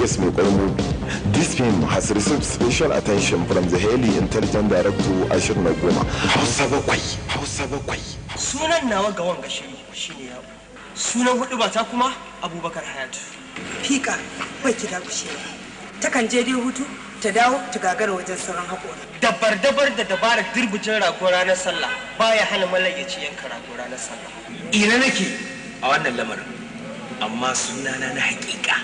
AS Mai Kwai. This film has received special attention from the highly intelligent director Ashir Nagoma. Hausa Bakwai, Hausa Bakwai. Sunan nawa ga wanga shiri shine Ya'u. Sunan hudu bata kuma Abubakar Hayatu. Fika bai ki dakushewa, takan je dai hutu ta dawo ta gagara wajen sauran haƙora. Dabar dabar da dabarar dirbijin rago ranar sallah baya hana malayyaci yanka rago ranar sallah. Ina nake a wannan lamarin, amma sunana na hakika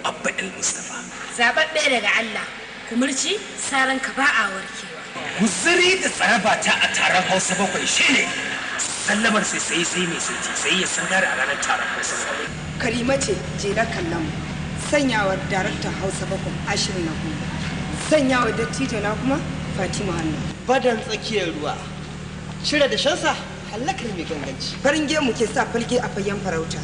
Abba El Mustapha. Zaɓaɓɓe daga Allah, kumurci saran ka ba a warkewa. Guzuri da tsaraba ta a taron Hausa Bakwai shine sallamar sai sai sai mai sai sai ya san gare a ranar taron Hausa Bakwai. Karima ce jelar kallon sanyawar daraktan Hausa Bakwai Ashirin na Goma, sanyawar dattijo na kuma Fatima Hannu. Badan tsakiyar ruwa cire da shansa hallakar mai ganganci. Farin gemu ke sa falke a fagen farauta.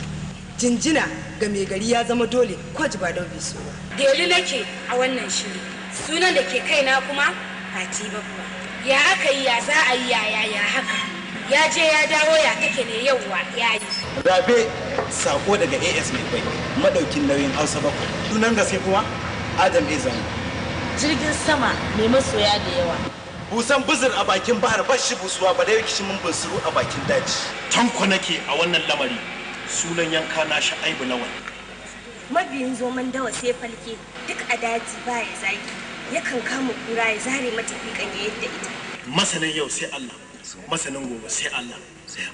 Jinjina ga mai gari ya zama dole ko ba don biso ba. Delu nake a wannan shiri. Sunan da ke kaina kuma Fati Babba. Ya aka yi, ya za a yi, ya ya ya haka. Ya je ya dawo, ya take ne yauwa ya yi. Rabe sako daga AS Mai Kwai, madaukin nauyin Hausa Bakwai. Sunan gaske kuma Adam A Zango. Jirgin sama mai masoya da yawa. Busan buzur a bakin bahar bashi busuwa ba da kishimin bunsuru a bakin daji. Tanko nake a wannan lamari, sunan yanka na Sha'aibu Lawal. Mabiyin zoman dawa sai falke, duk a daji baya zaki, yakan kama kura ya zare mata fiƙan ya yadda ita. Masanin yau sai Allah, masanin gobe sai Allah,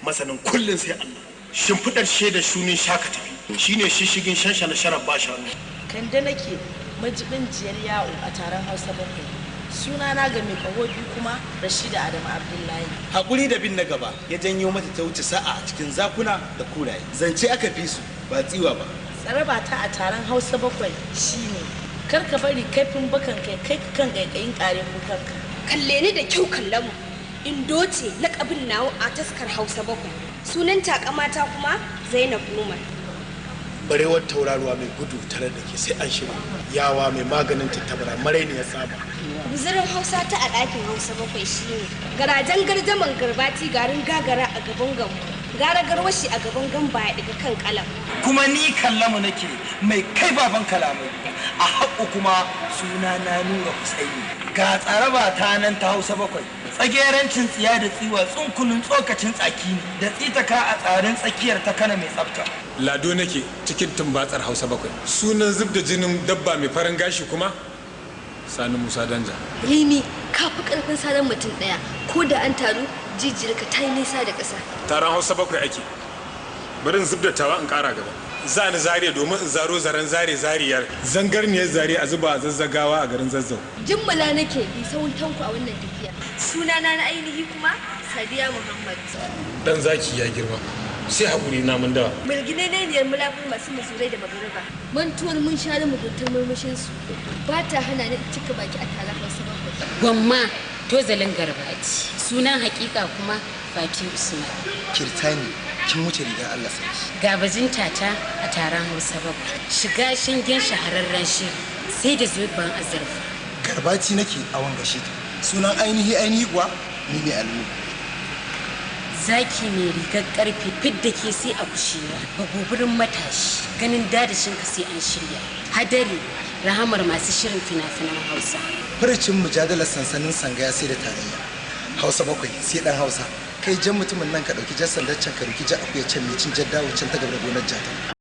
masanin kullun sai Allah. Shimfiɗar shaida shunin shaka tafi shine shishigin shanshana sharar ba shanu. Kande nake, majibinciyar Yawo a taron Hausa Bakwai. Sunana ga mai kaho biyu kuma Rashida Adamu Abdullahi. Haƙuri da bin na gaba ya janyo mata ta wuce sa'a a cikin zakuna da kuraye. Zance aka fi su ba tsiwa ba. Tsaraba ta a taron Hausa Bakwai shine kar ka bari kaifin bakan kai kai kan kaikayin kare kukanka. Kalle ni da kyau kallon mu. Indo ce lakabin nawa a taskar Hausa Bakwai. Sunan takamata kuma Zainab Umar. Barewar tauraruwa mai gudu tare da ke sai an shirya yawa mai maganin tattabara marainiyar tsaba. Guzurin Hausa ta a ɗakin Hausa Bakwai shine garajen garjaman garbati garin gagara a gaban gamu. Gara garwashi a gaban gamba ya daga kan kalam. Kuma ni kallamu nake mai kai baban kalamai a haƙo, kuma suna na Nura Husaini. Ga tsaraba ta nan ta Hausa Bakwai: tsagerancin tsiya da tsiwa tsunkunin tsokacin tsaki ne da tsitaka a tsarin tsakiyar ta kana mai tsafta. Lado nake cikin tumbatsar Hausa Bakwai, sunan zub da jinin dabba mai farin gashi kuma Sani Musa Danja. Rimi, ka fi ƙarfin saran mutum ɗaya, ko da an taru jijiyarka ta yi nisa da ƙasa. Taron Hausa Bakwai ake, bari in zub da tawa in kara gaba. Za ni Zare domin in zaro zaren zare zariyar zangarniyar zare a zuba a Zazzagawa a garin Zazzau. Jimmala nake bi sawun Tanko a wannan tafiya. Sunana na ainihi kuma Sadiya Muhammad. Dan zaki ya girma sai haƙuri namun dawa. Mulgineneniyar mulafin masu mazurai da magariba. Mantuwar mun share muguntar murmushinsu ba ta hana ni in cika baki a taron Hausa Bakwai. Gwamma tozalin Garbati. Sunan hakika kuma Fati Usman. Kirtani kin wuce rigar Allah sarki. Ga bajinta ta a taron Hausa Bakwai. Shiga shingen shahararren shiri sai da zoben azurfa. Garbati nake a wanga shi. Sunan ainihi ainihi kuwa ni ne Almu. Zaki mai rigar karfe fidda ke sai a kushewa. Bagobirin matashi ganin dadashin ka sai an shirya. Hadari rahamar masu shirin fina-finan Hausa. Farcin mujadalar sansanin sangaya sai da tarayya. Hausa Bakwai sai dan Hausa. Kai jan mutumin nan ka ɗauki jan sandar can ka ruki jan akuya can mai cin jaddawo can ta gaba da gonar jata.